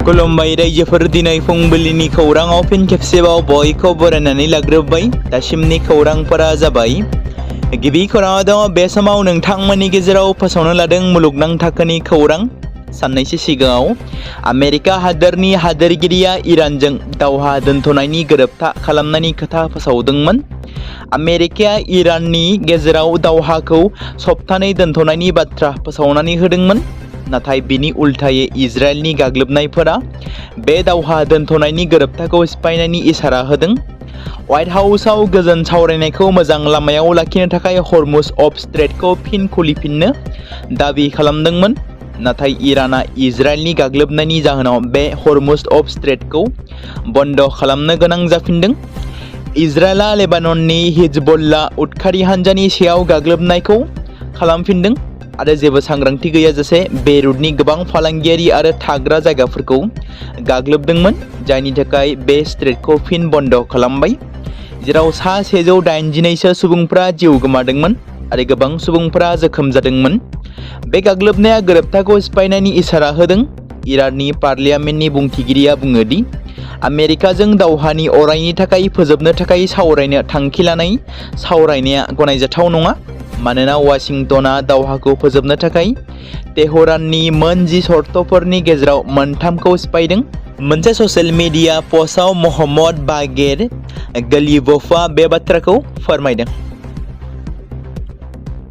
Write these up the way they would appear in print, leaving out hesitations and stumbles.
खुलुमबाय रायजोफोर दिनै फुंबिलिनि खौराङाव फिन खेबसेबाव बयखौ बरायनानै लाग्रोबाय। दासिमनि खौरांफोरा जाबाय। गिबि खौराङाव दङ बे समाव नोंथांमोननि गेजेराव फोसावनो लादों मुलुगनां थाखोनि खौरां। साननैसो सिगाङाव आमेरिका हादोरनि हादोरगिरिया इरानजों दावहा दोनथ'नायनि गोरोबथा खालामनायनि खोथा फोसावदोंमोन। आमेरिकाया इराननि गेजेराव दावहाखौ सप्तानै दोनथ'नायनि बाथ्रा फोसावनानै होदोंमोन। नाथाय बिनि उल्थायै इजराइलनि गाग्लोबनायफोरा बे दावहा दोनथ'नायनि गोरोबथाखौ सिफायनायनि इसारा होदों। व्हाइट हाउसआव गोजोन सावरायनायखौ मोजां लामायाव लाखिनो थाखाय हर्मुज अफ स्ट्रेटखौ फिन खुलिफिननो दाबि खालामदोंमोन। नाथाय इराना इजराइलनि गाग्लोबनायनि जाहोनाव बे हर्मुज अफ स्ट्रेटखौ बन्द खालामनो गोनां जाफिनदों। इजराइला लेबानननि हिजबुल्लाह उदखारि हान्जानि सायाव गाग्लोबनायखौ खालामफिनदों आरो जेबो सांग्रांथि गैयाजासे बेरुतनि गोबां फालांगियारि आरो थाग्रा जायगाफोरखौ गाग्लोबदोंमोन, जायनि थाखाय बे स्ट्रेटखौ फिन बन्द खालामबाय, जेराव सा 189 सुबुंफोरा जिउ गोमादोंमोन आरो गोबां सुबुंफोरा जोखोम जादोंमोन। बे गाग्लोबनाया गोरोबथाखौ सिफायनायनि इसारा होदों। इराननि पार्लियामेन्टनि बुंथिगिरिया बुङो दि आमेरिकाजों दावहानि अरायनि थाखाय फोजोबनो थाखाय सावरायनो थांखि लानाय सावरायनाया गनायजाथाव नङा, मानोना वाशिंटनआ दावहाखौ फोजोबनो थाखाय तेहराननि मोन 10 शर्तफोरनि गेजेराव मोनथामखौ सिफायदों। मोनसे ससियेल मिडिया पस्टआव मोहम्मद बागेर गलिबफआ बे बाथ्राखौ फोरमायदों।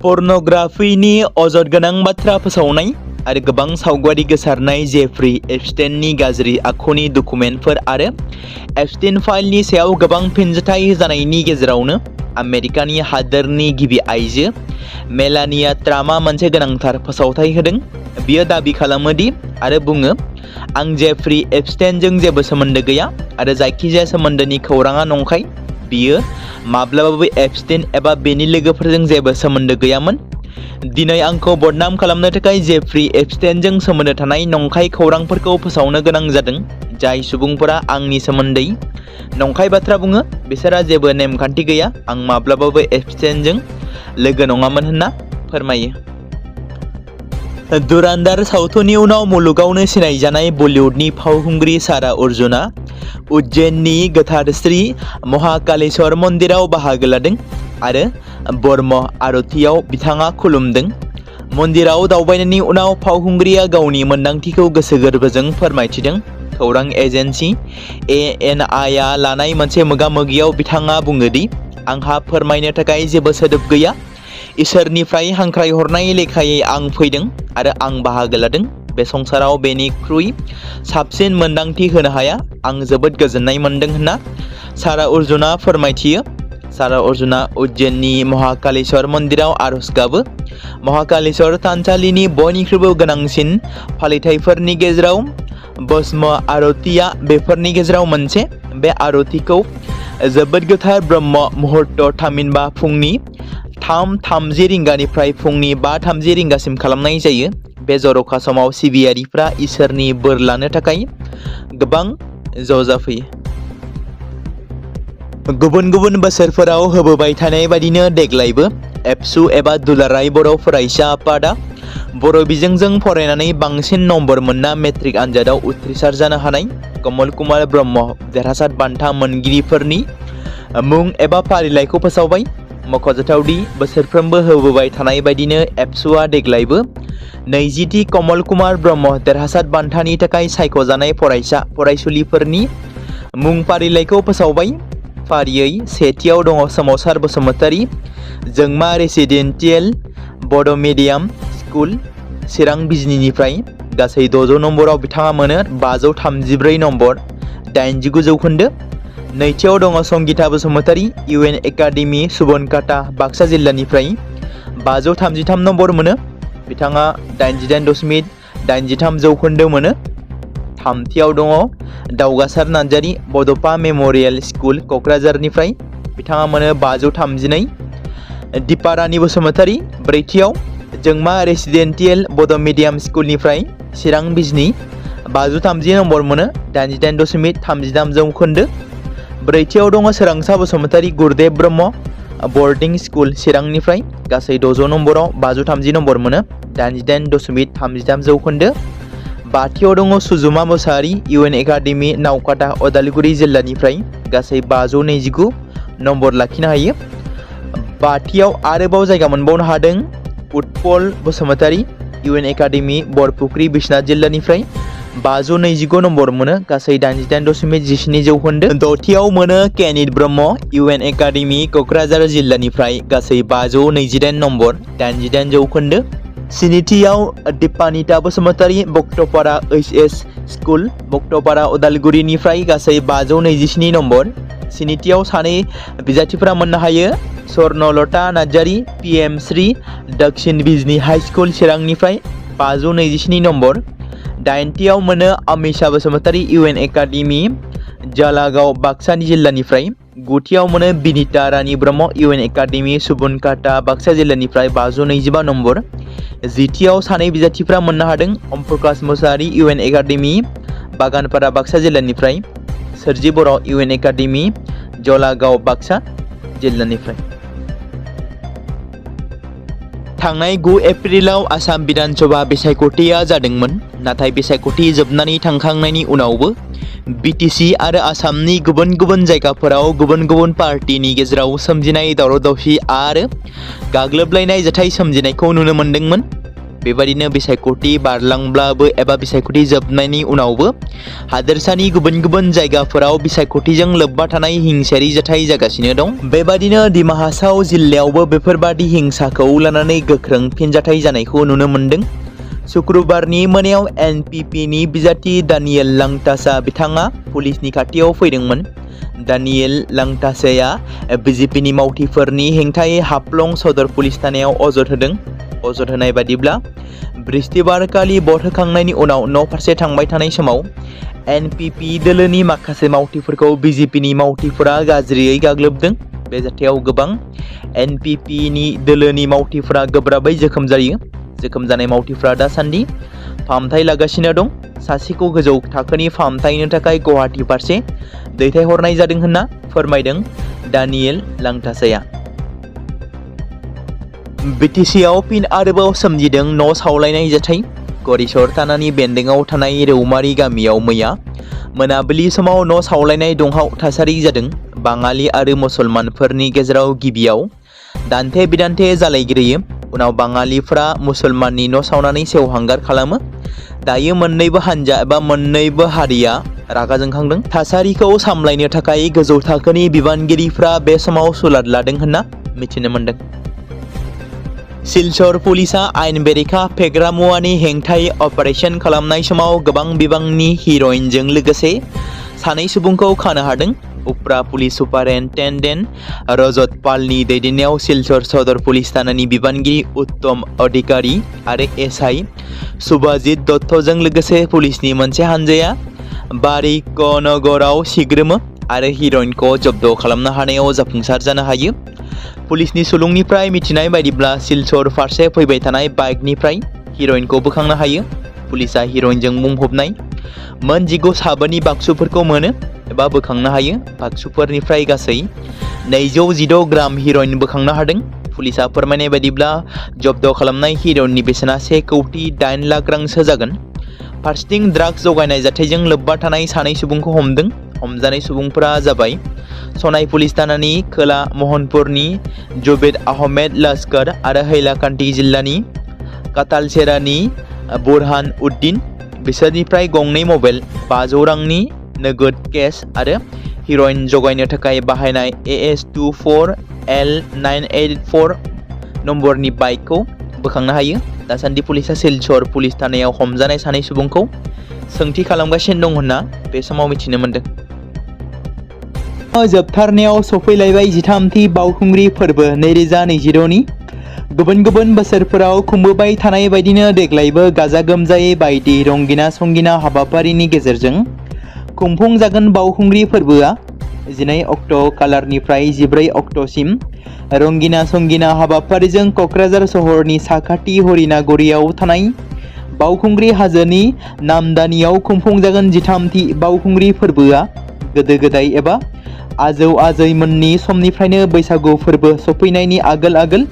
पर्नोग्राफिनि अजद गोनां बाथ्रा फोसावनाय आरो गोबां सावगारि गोसारनाय जेफ्री एपस्टेइननि गाज्रि आखुनि डकुमेन्टफोर आरो एपस्टेइन फाइलनि सायाव गोबां फिनजाथाय जानायनि गेजेरावनो आमेरिकानि हादोरनि गिबि आइजो मेलानिया ट्राम्पआ मोनसे गोनांथार फोसावथाय होदों। बियो दाबि खालामो दि आरो बुङो, आं जेफ्री एपस्टेइनजों जेबो सोमोन्दो गैया आरो जायखिजाया सोमोन्दोनि खौराङा नंखाय। बियो माब्लाबाबो एपस्टेइन एबा बेनि लोगोफोरजों जेबो सोमोन्दो गैयामोन। दिनै आंखौ बदनाम खालामनो थाखाय जेफ्री एपस्टेइनजों सोमोन्दो थानाय नंखाय खौरांफोरखौ फोसावनो गोनां जादों। जाय सुबुंफोरा आंनि सोमोन्दै नंखाय बाथ्रा बुङो बिसोरहा जेबो नेमखान्थि गैया। आं माब्लाबाबो एपस्टेइनजों लोगो नङामोन होनना फोरमायो। धुरन्धर सावथुननि उनाव मुलुगावनो सिनायजानाय बलिउडनि फावखुंग्रि सारा अर्जुनआ उज्जैननि गोथार श्री महाकालेश्वर मन्दिराव बाहागो लादों आरो ब्रह्म आरतियाव बिथाङा खुलुमदों। मन्दिराव दावबायनायनि उनाव फावखुंग्रिया गावनि मोन्दांथिखौ गोसो गोरबोजों फोरमायथिदों। खौरां एजेन्सि ANIआ लानाय मोनसे मोगा-मोगियाव बिथाङा बुङो दि आंहा फोरमायनो थाखाय जेबो सोदोब गैया। इसोरनिफ्राय हांख्रायहरनाय लेखायै आं फैदों आरो आं बाहागो लादों। बे संसाराव बेनिख्रुइ साबसिन मोन्दांथि होनो हाया। आं जोबोद गोजोननाय मोनदों होनना सारा अर्जुनआ फोरमायथियो। सारा अर्जुनआ उज्जैननि महाकालेश्वर मन्दिराव आरज गाबो। महाकालेश्वर थानसालिनि बयनिख्रुइबो गोनांसिन फालिथायफोरनि गेजेराव भस्म आरतिया बेफोरनि गेजेराव मोनसे। बे आरतिखौ जोबोद गोथार ब्रह्म मुहूर्त थामहिनबा फुंनि 3:30 रिंगानिफ्राय फुंनि 5:30 रिंगासिम खालामनाय जायो। बे जर'खा समाव सिबियारिफ्रा इसोरनि बोर लानो थाखाय गोबां ज' जाफैयो। गुबुन गुबुन बोसोरफोराव होबोबाय थानाय बायदिनो देग्लायबो एबसु एबा दुलाराय बर' फरायसा आफादा बर' बिजोंजों फरायनानै बांसिन नम्बर मोनना मेट्रिक आनजादाव उथ्रिसार जानो हानाय कमल कुमार ब्रह्म देरहासार बान्था मोनगिरिफोरनि मुं एबा फारिलाइखौ फोसावबाय। मख'जाथावदि बोसोरफ्रोमबो होबोबाय थानाय बायदिनो एबसुआ देग्लायबो 20थि कमल कुमार ब्रह्म देरहासार बान्थानि थाखाय सायख'जानाय फरायसा फरायसुलिफोरनि मुं फारिलाइखौ फोसावबाय। फारियै सेथियाव दङ सोमावसार बसुमतारी, जोंमा रेसिडेन्सियेल बड' मिडियाम स्कुल, चिरां बिजनीनिफ्राय गासै 600 नम्बराव बिथाङा मोनो 534 नम्बर, 89 जौखोन्दो। नैथियाव दङ संगीता बसुमतारी, UN एकाडेमि सुबनकाटा बाक्सा जिल्लानिफ्राय 533 नम्बर मोनो, बिथाङा 88.83 जौखोन्दो मोनो। थामथियाव दङ दावगासार नार्जारी, बड'फा मेम'रियेल स्कुल क'क्राझारनिफ्राय, बिथाङा मोनो 532। दीपारानी बसुमतारी ब्रैथियाव जोंमा रेसिडेन्सियेल बड' मिडियाम स्कुलनिफ्राय चिरां बिजनी 530 नम्बर मोनो 88.33 जौखोन्दो। ब्रैथियाव दङ सोरांसा बसुमतारी गुरुदेव ब्रह्म बोर्डिं स्कुल चिरांनिफ्राय गासै 600 नम्बराव 530 नम्बर मोनो 88.33 जौखोन्दो। बाथियाव दङ सुजुमा मोसाहारि UN एकाडेमि नावकाटा उदालगुरि जिल्लानिफ्राय गासै 529 नम्बर लाखिनो हायो। बाथियाव आरोबाव जायगा मोनबावनो हादों उत्पल बसुमतारि UN एकाडेमि बरपुख्रि बिश्वनाथ जिल्लानिफ्राय 529 नम्बर मोनो गासै 88.17 जौखोन्दो। दथियाव मोनो केनित ब्रह्म UN एकाडेमि क'क्राझार जिल्लानिफ्राय गासै 528 नम्बर 88 जौखोन्दो। स्निथियाव दिपानिता बसुमतारि बक्टपारा HS स्कुल बक्टपारा उदालगुरिनिफ्राय गासै 527 नम्बर। स्निथियाव सानै बिजाथिफोरा मोननो हायो स्वर्णलता नार्जारि PM श्री दक्षिण बिजनी हाई स्कुल चिरांनिफ्राय 527 नम्बर। दाइनथियाव मोनो अमिषा बसुमतारि UN एकाडेमि जालागाव बाक्सा जिल्लानिफ्राय। गुथियाव मोनो बिनिता रानी ब्रह्म UN एकाडेमि सुबनकाटा बाक्सा जिल्लानिफ्राय 525 नम्बर। जिथियाव सानै बिजाथिफ्रा मोननो हादों ओम प्रकाश मोसाहारि UN एकाडेमि बागानपारा बाक्सा जिल्लानिफ्राय। सोरजि बर' UN एकाडेमि जलागाव बाक्सा जिल्लानिफ्राय। थांनाय 9 एप्रिलाव आसाम विधानसभा बिसायख'थिया जादोंमोन, नाथाय बिसायख'थि जोबनानै थांखांनायनि उनावबो BTC आरो आसामनि गुबुन गुबुन जायगाफोराव गुबुन गुबुन पार्टिनि गेजेराव सोमजिनाय दावराव-दावसि आरो गाग्लोबलायनाय जाथाय सोमजिनायखौ नुनो मोन्दोंमोन। बेबादिनो बिसायख'थि बारलांब्लाबो एबा बिसायख'थि जोबनायनि उनावबो हादोरसानि गुबुन गुबुन जायगाफोराव बिसायख'थिजों लोब्बा थानाय हिंसायारि जाथाय जागासिनो दं। बेबादिनो डिमा हासाव जिल्लायावबो बेफोरबादि हिंसाखौ लानानै गोख्रों फिनजाथाय जानायखौ नुनो मोन्दों। शुक्रबारनि मोनायाव NPP नि बिजाथि दानियेल लांटासा बिथाङा पुलिसनि खाथियाव फैदोंमोन। दानियेल लांटासाया BJP नि मावथिफोरनि हेंथायै हाफ्लं सदर पुलिस थानायाव अजद होदों। अजद होनाय बादिब्ला बृहस्पतिबारखालि भट होखांनायनि उनाव न' फारसे थांबाय थानाय समाव NPP दोलोनि माखासे मावथिफोरखौ BJP नि मावथिफोरा गाज्रियै गाग्लोबदों। बे जाथायाव गोबां NPP नि दोलोनि मावथिफोरा गोब्राबै जोखोम जायो। जोखोम जानाय मावथिफोरा दासान्दि फाहामथाय लागासिनो दं। सासेखौ गोजौ थाखोनि फाहामथायनि थाखाय गुवाहाटी फारसे दैथायहरनाय जादों होनना फोरमायदों दानियेल लांटासाया। BTC आव फिन आरोबाव सोमजिदों न' सावलायनाय जाथाय। गरिसर थानानि बेन्दोंआव थानाय रौमारि गामियाव मैया मोनाबिलि समाव न' सावलायनाय दुंहाव थासारि जादों। बाङालि आरो मुसलमानफोरनि गेजेराव गिबियाव दान्थे बिदान्थे जालायग्रोयो, उनाव बाङालिफ्रा मुसलमाननि न' सावनानै सेवहांगार खालामो। दायो मोन्नैबो हानजा एबा मोन्नैबो हारिया रागा जोंखांदों। थासारिखौ सामलायनो थाखाय गोजौ थाखोनि बिबानगिरिफ्रा बे समाव सुलाद लादों होनना मिथिनो मोन्दों। सिलचर पुलिसा आयेन बेरेखा फेग्रा मुवानि हेंथायै अपारेशन खालामनाय समाव गोबां बिबांनि हिर'इनजों लोगोसे सानै सुबुंखौ खानो हादों। उफ्रा पुलिस सुपारिनटेन्डेन्ट रजत पालनि दैदेननायाव सिलचर सदर पुलिस थानानि बिबानगिरि उत्तम अधिकारी आरो SI सुभाजित दत्तजों लोगोसे पुलिसनि मोनसे हानजाया बारिकनगराव सिग्रोमो आरो हिर'इनखौ जब्द खालामनो हानायाव जाफुंसार जानो हायो। पुलिसनि सुलुंनिफ्राय मिथिनाय बायदिब्ला सिलचर फारसे फैबाय थानाय बाइकनिफ्राय हिर'इनखौ बोखांनो हायो। पुलिसा हिर'इनजों बुंफबनाय मोन 19 साबोनि बाक्सुफोरखौ मोनो एबा बोखांनो हायो। बाक्सुफोरनिफ्राय गासै 216 ग्राम हिर'इन बोखांनो हादों। पुलिसा फोरमायनाय बायदिब्ला जब्द खालामनाय हिर'इननि बेसेना 1,08 लाख रांसो जागोन। फारसेथिं ड्राग्स जगायनाय जाथायजों लोब्बा थानाय सानै सुबुंखौ हमदों। हमजानाय सुबुंफोरा जाबाय सनाय पुलिस थानानि खोला महनपुरनि जुबेद आहमेद लस्कर आरो हैलाकान्डी जिल्लानि कातालसेरानि बुरहान उद्दीन। बिसोरनिफ्राय गंनै मबाइल, 500 रांनि नोगोद केस आरो हिर'इन जगायनो थाखाय बाहायनाय AS24L984 नम्बरनि बाइकखौ बोखांनो हायो। दासान्दि पुलिसा सिलचर पुलिस थानायाव हमजानाय सानै सुबुंखौ सोंथि खालामगासिनो दं होनना बे समाव मिथिनो मोन्दों। जोबथारनायाव सफैलायबाय 13थि बावखुंग्रि फोरबो 2026 नि। गुबुन गुबुन बोसोरफोराव खुंबोबाय थानाय बायदिनो देग्लायबो गाजा गोमजायै बायदि रंगिना संगिना हाबाफारिनि गेजेरजों खुंफुंजागोन बावखुंग्रि फोरबोआ। 12 अक्ट' खालारनिफ्राय 14 अक्ट'सिम रंगिना संगिना हाबाफारिजों क'क्राझार सहरनि साखाथि हरिनागुरियाव थानाय बावखुंग्रि हाजोनि नामदानियाव खुंफुंजागोन 13थि बावखुंग्रि फोरबोआ गोदो गोदाय एबा आजौ आजैमोननि समनिफ्रायनो बैसागु फोरबो सफैनायनि आगोल आगोल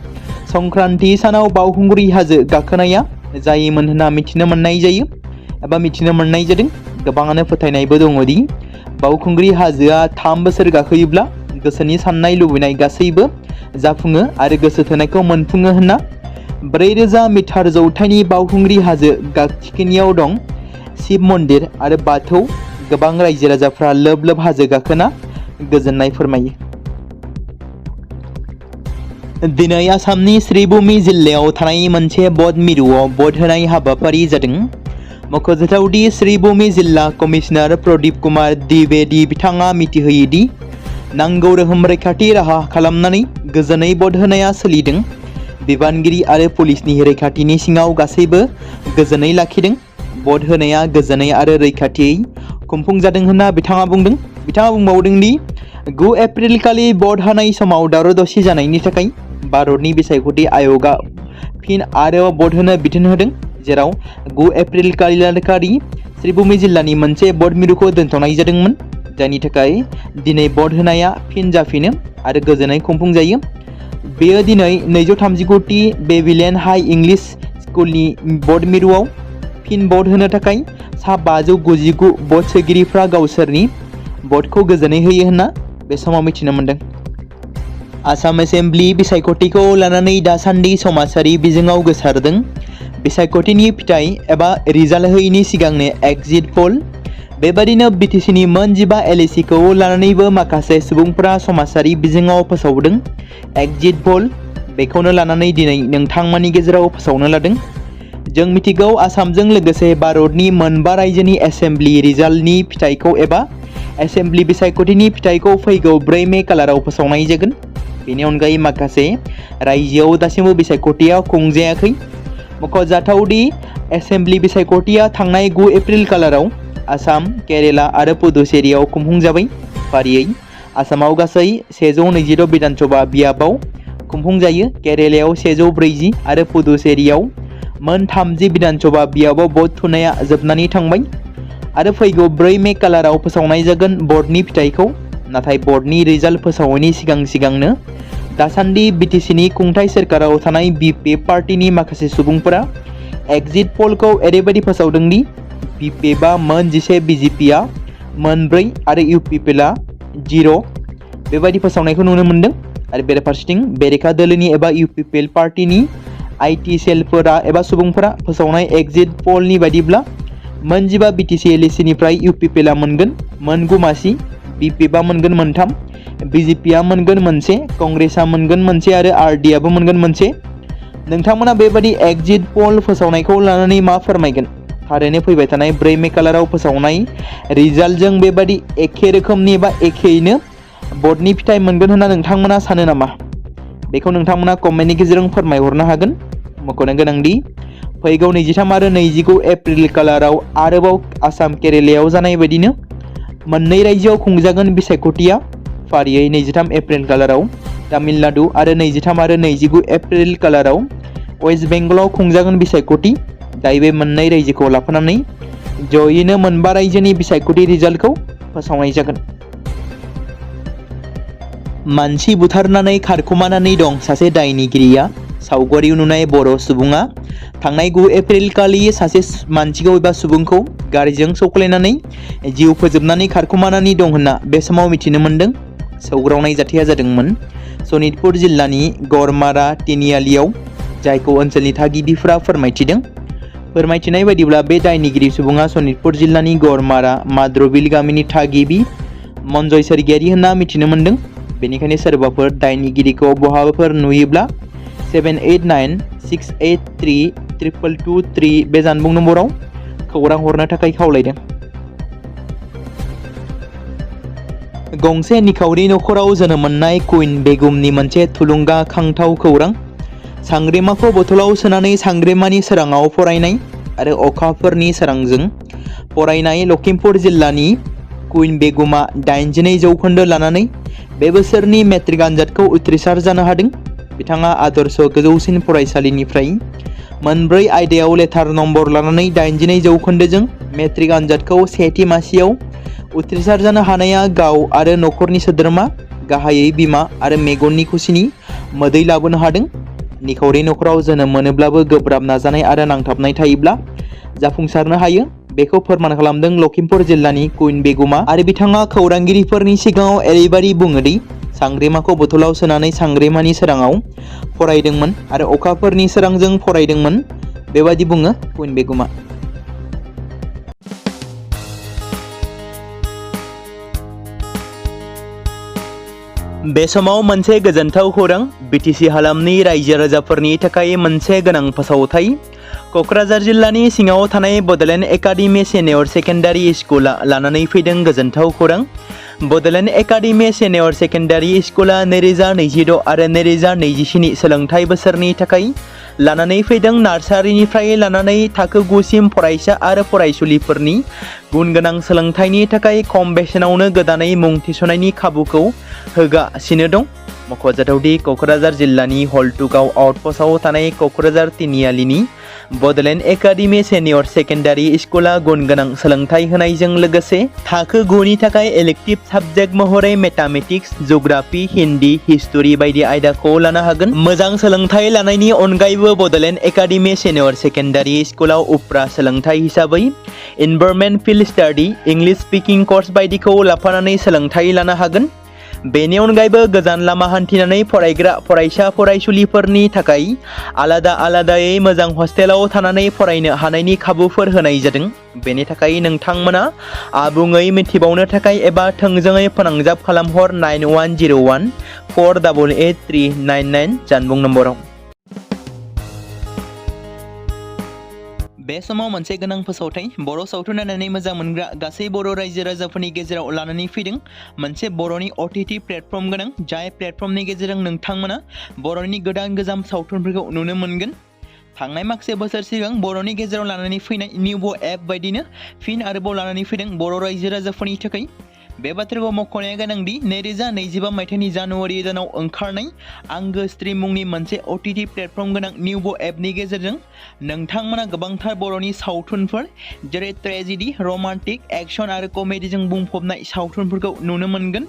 संक्रान्ति सानाव बावखुंग्रि हाजो गाखोनाया जायोमोन होनना मिथिनो मोननाय जायो। एबा मिथिनो मोननाय जादों। गोबाङानो फोथायनायबो दङ दि बावखुंग्रि हाजोआ 3 बोसोर गाखोयोब्ला गोसोनि साननाय लुबैनाय गासैबो जाफुङो आरो गोसो थोनायखौ मोनफुङो होनना। 4000 मिटार जौथाइनि बावखुंग्रि हाजो थिखिनियाव दं शिब मन्दिर आरो बाथौ। गोबां रायजो राजाफ्रा लोब लोब हाजो गाखोना गोजोननाय फोरमायो। दिनै आसामनि श्रीभूमि जिल्लायाव थानाय मोनसे बौद्ध मिरुआव बोध होनाय हाबाफारि जादों। मख'जाथावदि श्रीभूमि जिल्ला कमिशनार प्रदीप कुमार द्विवेदी बिथाङा मिथिहोयो दि नांगौ रोखोम रैखाथि राहा खालामनानै गोजोनै बोध होनाया सोलिदों। बिबानगिरि आरो पुलिसनि रैखाथिनि सिङाव गासैबो गोजोनै लाखिदों। बोध होनाया गोजोनै आरो रैखाथियै खुंफुंजादों होनना बिथाङा बुंदों। बिथाङा बुंबावदों दि 9 एप्रिल खालि बोध होनाय समाव दावराव दावसि जानायनि थाखाय भारतनि बिसायख'थि आय'गआ फिन आरोबाव बोध होनो बिथोन होदों, जेराव 9 एप्रिल खालि श्रीभूमि जिल्लानि मोनसे बोध मिरुखौ दोनथ'नाय जादोंमोन, जायनि थाखाय दिनै बोध होनाया फिन जाफिनो आरो गोजोनै खुंफुंजायो। बेयो दिनै 239 बेबिलियन हाई इंलिश स्कुलनि बोध मिरुआव फिन बोध होनो थाखाय सा 599 बोध सोगिरिफ्रा गावसोरनि बोधखौ गोजोनै होयो होनना बे समाव मिथिनो मोन्दों। आसाम एसेम्ब्लि बिसायख'थिखौ लानानै दासान्दि समाजारि बिजोङाव गोसारदों। बिसायख'थिनि फिथाइ एबा रिजाल्ट होयैनि सिगांनो एक्जिट पोल। बेबादिनो बिटिसिनि मोन 15 एलएसिखौ लानानैबो माखासे सुबुंफोरा समाजारि बिजोङाव फोसावदों। एक्जिट पोल बेखौनो लानानै दिनै नोंथांमोननि गेजेराव फोसावनो लादों। जों मिथिगौ आसामजों लोगोसे भारतनि मोनबा रायजोनि एसेम्ब्लि रिजाल्टनि फिथाइखौ एबा एसेम्ब्लि बिसायख'थिनि फिथाइखौ फैगौ 4 मे खालाराव फोसावनाय जागोन। बेनि अनगायै माखासे रायजोआव दासिमबो बिसायख'थिया खुंजायाखै। मख'जाथावदि एसेम्ब्लि बिसायख'थिया थांनाय 9 एप्रिल खालाराव आसाम, केरेला आरो पुडुचेरीआव खुंफुंजाबाय। फारियै आसामाव गासै 126 बिधानसभा बियाबाव खुंफुंजायो। केरेलायाव 140 आरो पुडुचेरीआव मोन 30 बिधानसभा बियाबाव बोध थुनाया जोबनानै थांबाय आरो फैगौ 4 मे खालाराव फोसावनाय जागोन बोर्डनि फिथाइखौ। नाथाय बोर्डनि रिजाल्ट फोसावैनि सिगांनो दासान्दि बिटिसिनि खुंथाय सोरखाराव थानाय बिपिएफ पार्टीनि माखासे सुबुंफोरा एक्जिट पोलखौ ओरैबायदि फोसावदों दि बिपिएफआ मोन 11, बिजेपिआ मोन 4 आरो इउपिपिएलआ 0 बेबायदि फोसावनायखौ नुनो मोन्दों। आरो बेराफारसेथिं बेरेखा दोलोनि एबा इउपिपिएल पार्टीनि आईटी सेलफोरा एबा सुबुंफोरा फोसावनाय एक्जिट पोलनि बायदिब्ला मोन 15 बिटिसि एलएसिनिफ्राय इउपिपिएलआ मोनगोन मोन 9 मासि, बिपिएफआ मोनगोन मोन 3, बिजेपिआ मोनगोन मोनसे, कंग्रेसआ मोनगोन मोनसे आरो आरडीआबो मोनगोन मोनसे। नोंथांमोना बेबादि एक्जिट पोल फोसावनायखौ लानानै मा फोरमायगोन? थारैनो फैबाय थानाय 4 मे खालाराव फोसावनाय रिजाल्टजों बेबादि एखे रोखोमनि एबा एखेयैनो बोर्डनि फिथाइ मोनगोन होनना नोंथांमोना सानो नामा? बेखौ नोंथांमोना कमेन्टनि गेजेरजों फोरमायहरनो हागोन। मख'नो गोनांदि फैगौ 23 आरो 29 एप्रिल खालाराव आरोबाव आसाम, केरेलायाव जानाय बायदिनो मोननै रायजोआव खुंजागोन बिसायख'थिया। फारियै 23 एप्रिल खालाराव तामिलनाडु आरो 23 आरो 29 एप्रिल खालाराव वेस्ट बेंगलाव खुंजागोन बिसायख'थि, जाय बे मोननै रायजोखौ लाफानानै जयैनो मोनबा रायजोनि बिसायख'थि रिजाल्टखौ फोसावनाय जागोन। मानसि बुथारनानै खारखुमानानै दं सासे दायनिगिरिया। सावगारियाव नुनाय बर' सुबुङा थांनाय 9 एप्रिल खालि सासे मानसिखौ एबा सुबुंखौ गारिजों सौख्लायनानै जिउ फोजोबनानै खारखुमानानै दं होनना बे समाव मिथिनो मोन्दों। सौग्रावनाय जाथाया जादोंमोन सनितपुर जिल्लानि गरमारा तिनिआलियाव, जायखौ ओनसोलनि थागिबिफ्रा फोरमायथिदों। फोरमायथिनाय बायदिब्ला बे दायनिगिरि सुबुङा सनितपुर जिल्लानि गरमारा माद्रबिल गामिनि थागिबि मनजय सोरगियारि होनना मिथिनो मोन्दों। बेनिखायनो सोरबाफोर दायनिगिरिखौ बहाबाफोर नुयोब्ला 7896832223 बे जानबुं नम्बराव खौरां हरनो थाखाय खावलायदों। गंसे निखावरि नखराव जोनोम मोननाय कुइन बेगमनि मोनसे थुलुंगाखांथाव खौरां। सांग्रेमाखौ बथलाव सोनानै सांग्रेमानि सोराङाव फरायनाय आरो अखाफोरनि सोरांजों फरायनाय लखिमपुर जिल्लानि कुइन बेगमा 82 जौखोन्दो लानानै बे बोसोरनि मेट्रिक आनजादखौ उथ्रिसार जानो हादों। बिथाङा आदर्श गोजौसिन फरायसालिनिफ्राय मोनब्रै आयदायाव लेटार नम्बर लानानै 82 जौखोन्दोजों मेट्रिक आनजादखौ सेथि मासियाव उथ्रिसार जानो हानाया गाव आरो नखरनि सोद्रोमा, गाहायै बिमा आरो मेगननि खुसिनि मोदै लाबोनो हादों। निखावरि नखराव जोनोम मोनोब्लाबो गोब्राब नाजानाय आरो नांथाबनाय थायोब्ला जाफुंसारनो हायो। बेखौ फोरमान खालामदों लखिमपुर जिल्लानि कुइन बेगमा आरो बिथाङा खौरांगिरिफोरनि सिगाङाव ओरैबायदि बुङो दि सांग्रेमाखौ बथलाव सोनानै सांग्रेमानि सोराङाव फरायदोंमोन आरो अखाफोरनि सोरांजों फरायदोंमोन बेबायदि बुङो कुइन बेगमा। बे समाव मोनसे गोजोनथाव खौरां बिटिसि हालामनि रायजो राजाफोरनि थाखाय मोनसे गोनां फोसावथाय। क'क्राझार जिल्लानि सिङाव थानाय बड'लेण्ड एकाडेमि सिनियर सेकेन्डारि स्कुला लानानै फैदों गोजोनथाव खौरां। बड'लेण्ड एकाडेमि सिनियर सेकेन्डारि स्कुला 2026 आरो 2027 सोलोंथाइ बोसोरनि थाखाय लानानै फैदों नार्सारिनिफ्राय लानानै थाखो 9 सिम फरायसा आरो फरायसुलिफोरनि गुन गोनां सोलोंथाइनि थाखाय खम बेसेनावनो गोदानै मुं थिसननायनि खाबुखौ होगासिनो दं। मख'जाथावदि क'क्राझार जिल्लानि हल्टुगाव आउटपस्टआव थानाय क'क्राझार तिनिआलिनि बड'लेण्ड एकाडेमि सिनियर सेकेन्डारि स्कुला गुन गोनां सोलोंथाइ होनायजों लोगोसे थाखो 9 नि थाखाय इलेक्टिभ साबजेक्ट महरै मेथामेटिक्स, जिअ'ग्राफि, हिन्दी, हिस्टरि बायदि आयदाखौ लानो हागोन। मोजां सोलोंथाइ लानायनि अनगायैबो बड'लेण्ड एकाडेमि सिनियर सेकेन्डारि स्कुलाव उफ्रा सोलोंथाइ हिसाबै environment field study, English speaking course बायदिखौ लाफानानै सोलोंथाइ लानो हागोन। बेनि अनगायैबो गोजान लामा हान्थिनानै फरायग्रा फरायसा फरायसुलिफोरनि थाखाय आलादा आलादायै मोजां हस्टेलाव थानानै फरायनो हानायनि खाबुफोर होनाय जादों। बेनि थाखाय नोंथांमोना आबुङै मिथिबावनो थाखाय एबा थोंजोङै फोनांजाब खालामहर 9101 488 399 जानबुं नम्बराव। बे समाव मोनसे गोनां फोसावथाय बर' सावथुन नायनानै मोजां मोनग्रा गासै बर' रायजो राजाफोरनि गेजेराव लानानै फैदों मोनसे बर'नि OTT प्लेटफर्म गोनां, जाय प्लेटफर्मनि गेजेरजों नोंथांमोना बर'नि गोदान गोजाम सावथुनफोरखौ नुनो मोनगोन। थांनाय माखासे बोसोर सिगां बर'नि गेजेराव लानानै फैनाय निउबो एप बायदिनो फिन आरोबाव लानानै फैदों बर' रायजो राजाफोरनि थाखाय। बे बाथ्राखौ मख'नाया गोनांदि 2025 मायथाइनि जानुवारि दानाव ओंखारनाय आंगो स्ट्रिम मुंनि मोनसे OTT प्लेटफर्म गोनां निउबो एपनि गेजेरजों नोंथांमोना गोबांथार बर'नि सावथुनफोर जेरै ट्रेजेडि, रमान्टिक, एक्सन आरो कमेडिजों बुंफबनाय सावथुनफोरखौ नुनो मोनगोन।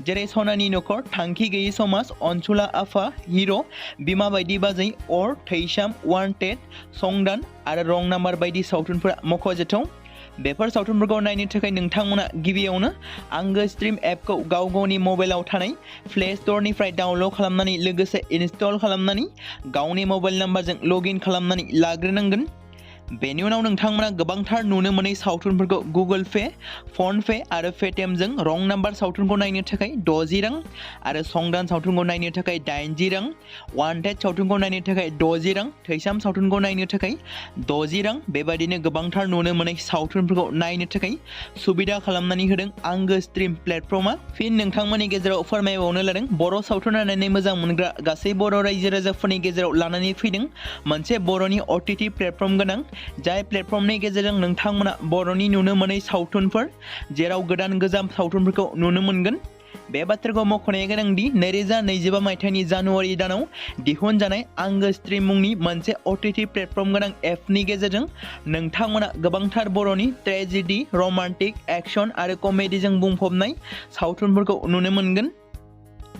जेरै सनानि नखर, थांखि गैयै समाज, अनसुला आफा, हिर', बिमा बायदि बाजै, अर, थैसाम, वान्टेड, संदान आरो रं नाम्बार बायदि सावथुनफोरा मख'जाथाव। बेफोर सावथुनफोरखौ नायनो थाखाय नोंथांमोना गिबियावनो आंगो स्ट्रिम एपखौ गाव गावनि मबाइलाव थानाय प्ले स्ट'रनिफ्राय डाउनल'ड खालामनानै लोगोसे इनस्टल खालामनानै गावनि मबाइल नाम्बारजों लगइन खालामनानै लाग्रोनांगोन। बेनि उनाव नोंथांमोना गोबांथार नुनो मोनै सावथुनफोरखौ गुगोल पे, फन पे आरो पेटिएमजों रं नाम्बार सावथुनखौ नायनो थाखाय 60 रां आरो संदान सावथुनखौ नायनो थाखाय 80 रां, वान्टेड सावथुनखौ नायनो थाखाय 60 रां, थैसाम सावथुनखौ नायनो थाखाय 60 रां बेबायदिनो गोबांथार नुनो मोनै सावथुनफोरखौ नायनो थाखाय सुबिदा खालामनानै होदों आंगो स्ट्रिम प्लेटफर्मा। फिन नोंथांमोननि गेजेराव फोरमायबावनो लादों बर' सावथुन नायनानै मोजां मोनग्रा गासै बर' रायजो राजाफोरनि गेजेराव लानानै फैदों मोनसे बर'नि OTT प्लेटफर्म गोनां, जाय प्लेटफर्मनि गेजेरजों नोंथांमोना बर'नि नुनो मोनै सावथुनफोर जेराव गोदान गोजाम सावथुनफोरखौ नुनो मोनगोन। बे बाथ्राखौ मख'नाया गोनांदि 2025 मायथाइनि जानुवारि दानाव दिहुनजानाय आंगो स्ट्रिम मुंनि मोनसे OTT प्लेटफर्म गोनां एपनि गेजेरजों नोंथांमोना गोबांथार बर'नि ट्रेजेडि, रमान्टिक, एक्सन आरो कमेडिजों बुंफबनाय सावथुनफोरखौ नुनो मोनगोन।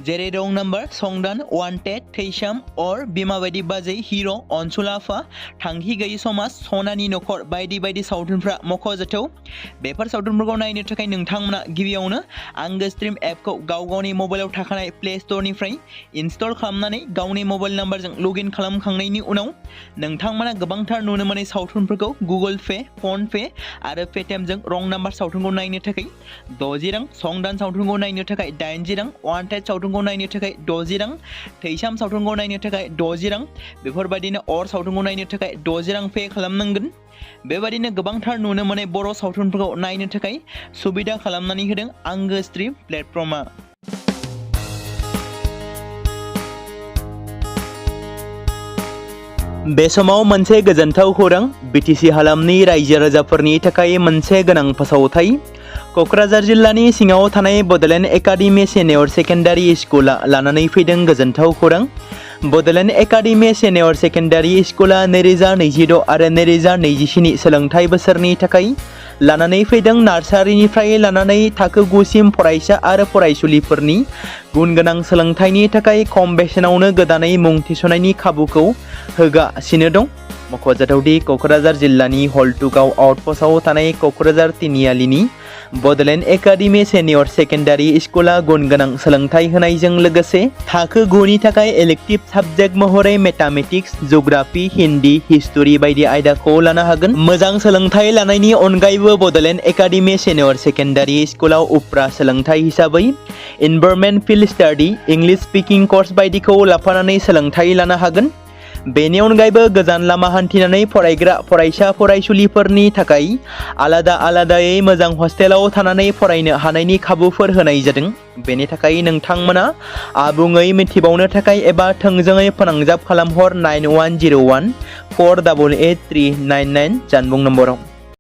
जेरै रं नाम्बार, संदान, वान्टेड, थैसाम, अर, बिमा बायदि बाजै, हिर', अनसुला आफा, थांखि गैयै समाज, सनानि नखर बायदि बायदि सावथुनफ्रा मख'जाथाव। बेफोर सावथुनफोरखौ नायनो थाखाय नोंथांमोना गिबियावनो आंगो स्ट्रिम एपखौ गाव गावनि मबाइलाव थाखानाय प्ले स्ट'रनिफ्राय इनस्टल खालामनानै गावनि मबाइल नाम्बारजों लगइन खालामखांनायनि उनाव नोंथांमोना गोबांथार नुनो मोनै सावथुनफोरखौ गुगोल पे, फन पे आरो पेटिएमजों रं नाम्बार सावथुनखौ नायनो थाखाय 60 रां, संदान सावथुनखौ नायनो थाखाय 80 रां, वान्टेड सावथुनखौ नायनो थाखाय 60 रां, थैसाम सावथुनखौ नायनो थाखाय 60 रां बेफोरबायदिनो अर सावथुनखौ नायनो थाखाय 60 रां पे खालामनांगोन। बेबायदिनो गोबांथार नुनो मोनै बर' सावथुनफोरखौ नायनो थाखाय सुबिदा खालामनानै होदों आंगो स्ट्रिम प्लेटफर्मा। बे समाव मोनसे गोजोनथाव खौरां बिटिसि हालामनि रायजो राजाफोरनि थाखाय मोनसे गोनां फोसावथाय। क'क्राझार जिल्लानि सिङाव थानाय बड'लेण्ड एकाडेमि सिनियर सेकेन्डारि स्कुला लानानै फैदों गोजोनथाव खौरां। बड'लेण्ड एकाडेमि सिनियर सेकेन्डारि स्कुला 2026 आरो 2027 सोलोंथाइ बोसोरनि थाखाय लानानै फैदों नार्सारिनिफ्राय लानानै थाखो 9 सिम फरायसा आरो फरायसुलिफोरनि गुन गोनां सोलोंथाइनि थाखाय खम बेसेनावनो गोदानै मुं थिसननायनि खाबुखौ होगासिनो दं। मख'जाथावदि क'क्राझार जिल्लानि हल्टुगाव आउटपस्टआव थानाय क'क्राझार तिनिआलिनि बड'लेण्ड एकाडेमि सेनियर सेकेन्डारि स्कुला गुन गोनां सोलोंथाइ होनायजों लोगोसे थाखो 9 नि थाखाय इलेक्टिभ साबजेक्ट महरै मेथामेटिक्स, जिअ'ग्राफि, हिन्दी, हिस्टरि बायदि आयदाखौ लानो हागोन। मोजां सोलोंथाइ लानायनि अनगायैबो बड'लेण्ड एकाडेमि सेनियर सेकेन्डारि स्कुलाव उफ्रा सोलोंथाइ हिसाबै environment field study, English speaking course बायदिखौ लाफानानै सोलोंथाइ लानो हागोन। बेनि अनगायैबो गोजान लामा हान्थिनानै फरायग्रा फरायसा फरायसुलिफोरनि थाखाय आलादा आलादायै मोजां हस्टेलाव थानानै फरायनो हानायनि खाबुफोर होनाय जादों। बेनि थाखाय नोंथांमोना आबुङै मिथिबावनो थाखाय एबा थोंजोङै फोनांजाब खालामहर 9101 488 399 जानबुं नम्बराव।